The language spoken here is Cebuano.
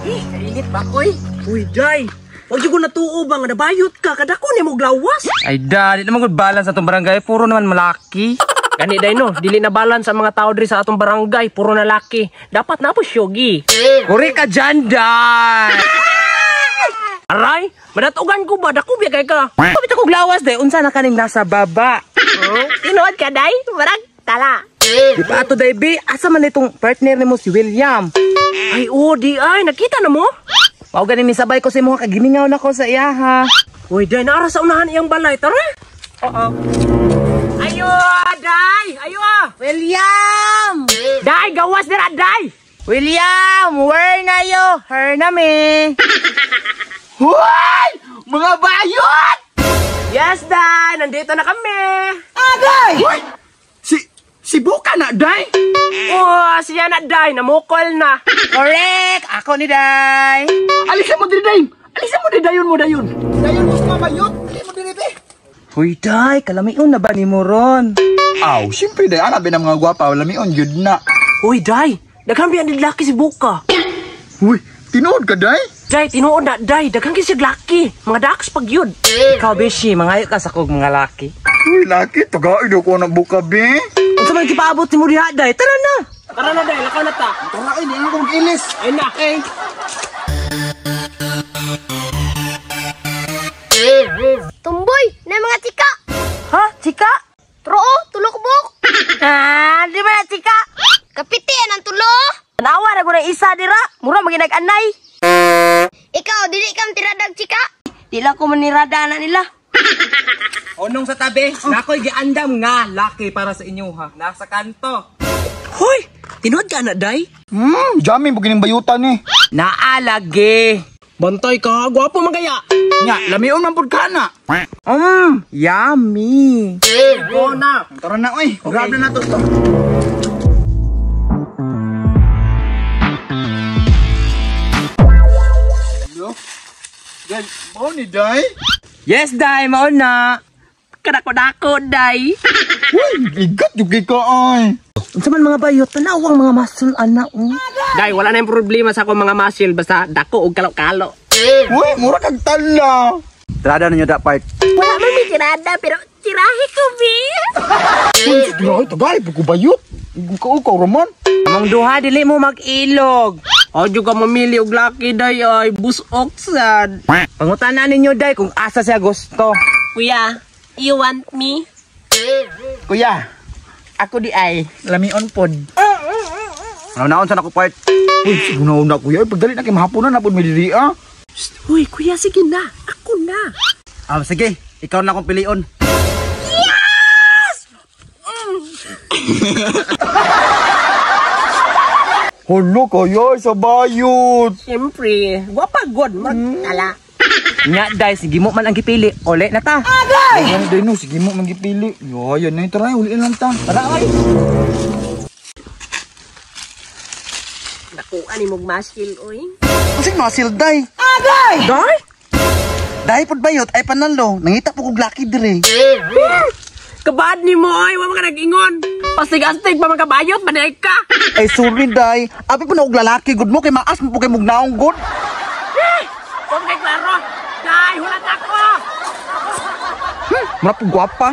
Kainit ba koy? Uy, day. Wag jud ko natuo ba nga nabayot ka kadako nimo glawas. Ay da, di naman good balance atong barangay, puro naman malaki. Gani day no, dili na balance ang mga tao diri sa atong barangay, puro na laki. Dapat na po syogi. Kuri ka dyan, day. Aray, madatugan ko ba dako biya kay ka? Pabit ako glawas day, unsa na kaning nasa baba? Tinuod ka day, marag tala. Di pa ato day bi, asa man itong partner nimo si William? Ay, oh, di ay, nakita na mo? Mao gani misabay ko sa imong kagimingaw na ko sa iya ha. Uy, day, naara sa unahan iyang balay, tara. Oo. Ayo, day! Ayo! William! Day, gawas dira, day! William, where na yo? Her na me. Hoy! Mga bayot! Yes, day! Nandito na kami! Agay! Hoy! Si Buka na, day! Oh, siya na, day! Namukol na! Correct! Ako ni day. Alisan mo diri, day! Alisan mo diri, dayon mo, dayon! Dayon mo sa mga bayot! Dili mo diri, be! Huy day, kalamion na ba ni mo ron? Aw, siyempre, day. Ana, ba ng mga gwapa, lamion, yun na. Uy, day! Daghang biyan din laki si Buka. Uy, tinuod ka, day? Day, tinuod na, day! Daghang siya laki. Mga daks pag yun. Ikaw, Beshi, mangayo ka sa kog mga laki. Uy, laki, tagay daw ko na buka, be. Unsa man gipaabot ni mo diha, day? Tara na! Tara na, day! Lakaw na ta! Tara, ay, di na ako mag-ilis. Ayun na! Eh. Tumboy, na mga chika. Ha? Chika? Troo, tulokbok. Ah, di ba na chika? Kapiti ang tulo. Tanawa na ko ng isa dira. Mura maginag-anay. Ikaw, dili kam tiradag chika. Di lang ko manirada na nila. Onong sa tabi, nakoy giandam nga laki para sa inyo ha. Nasa kanto. Hoy! Tinuod ka na, day? Jamming, pag gining bayutan eh. Naalagi. Bantay ka, gwapo man kaya. Nga, lamion man pud ka na. Yummy. Go na. Tara na, oy. Grab na nato to. Hello? Day, mao ni Day? Yes, day, mao na. Kadako-dako, day. Uy, bigat yung kay ka, ay. Unsa man mga bayot, tanawang mga muscle ana. Oh. Day, wala na yung problema sa akong mga muscle. Basta dako og kalo-kalo. Uy, mura kag tala. Trada ninyo da part. Wala man may tirada, pero tirahe ko, bi. Uy, sige, tagay, pagkubayot. Ikaw, Roman. Among duha dili mo mag-ilog. O, juga mamili og laki, day, ay. Busok sad. Pangutana ninyo day kung asa siya gusto. Kuya, you want me? Kuya, ako di ay, lamion pod. Naon sa nako part. Uy, sige na una, kuya. Uy, pagdali na kay mahaponan na pod may diri, ah. Shh, uy, kuya, sige na. Ako na. Ah, sige, ikaw na akong pilion. Hala, kaya sa bayot. Siyempre, gwapa god. Magtala. Nya day, sige mo man ang gipili. Ole na ta. Ay, day no, sige mo manggipili. Yo, yan na, tara, uli na lang ta. Tara ay. Nakuha ni mong muscle, oy. Usig muscle day. Agay! Day? Day pod bayot ay panalo. Nangita po kog laki dire. Kabad ni mo, ay. Wa man ka nag-ingon. Pastig-astig pa magkabayot, manay ka. Ay sorry day. Abi po na og lalaki gud mo kay maas mo po kay mugnaong gud. Huwag kay klaro. Day, hulat ako. Mura po gwapa.